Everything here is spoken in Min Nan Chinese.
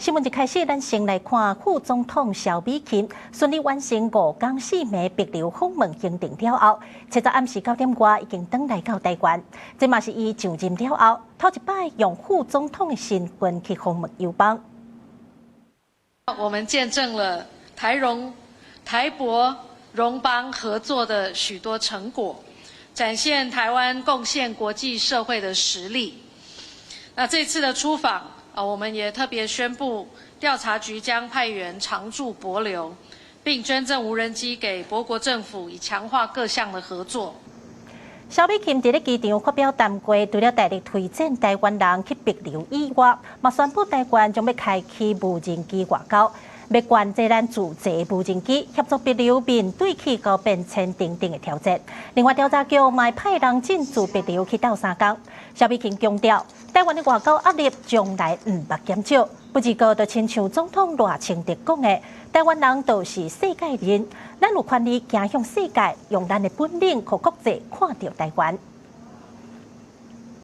新聞一開始，咱先來看副總統蕭美琴順利完成5工4暝帛琉訪問行程了後，7日暗時9點外已經轉來到台灣。這嘛是伊上任了後頭一擺用副總統的身份去訪問友邦。我們見證了台榮、台帛榮邦合作的許多成果，展現台灣貢獻國際社會的實力。那這次的出訪啊，我們也特別宣布，調查局將派員常駐帛琉，並捐贈無人機給帛國政府，以強化各項的合作。蕭美琴佇咧機場發表談話，除了大力推薦台灣人去帛琉以外，嘛宣布台灣將欲開啟無人機外交，欲捐這咱自製無人機，協助帛琉面對氣候變遷等等的挑戰。另外，調查局嘛派人進駐帛琉去鬥相共。蕭美琴強調，台灣的外交壓力從來毋捌減少，不過就親像總統賴清德講的，台灣人就是世界人，咱有權利行向世界，用咱的本領，予國際看著台灣。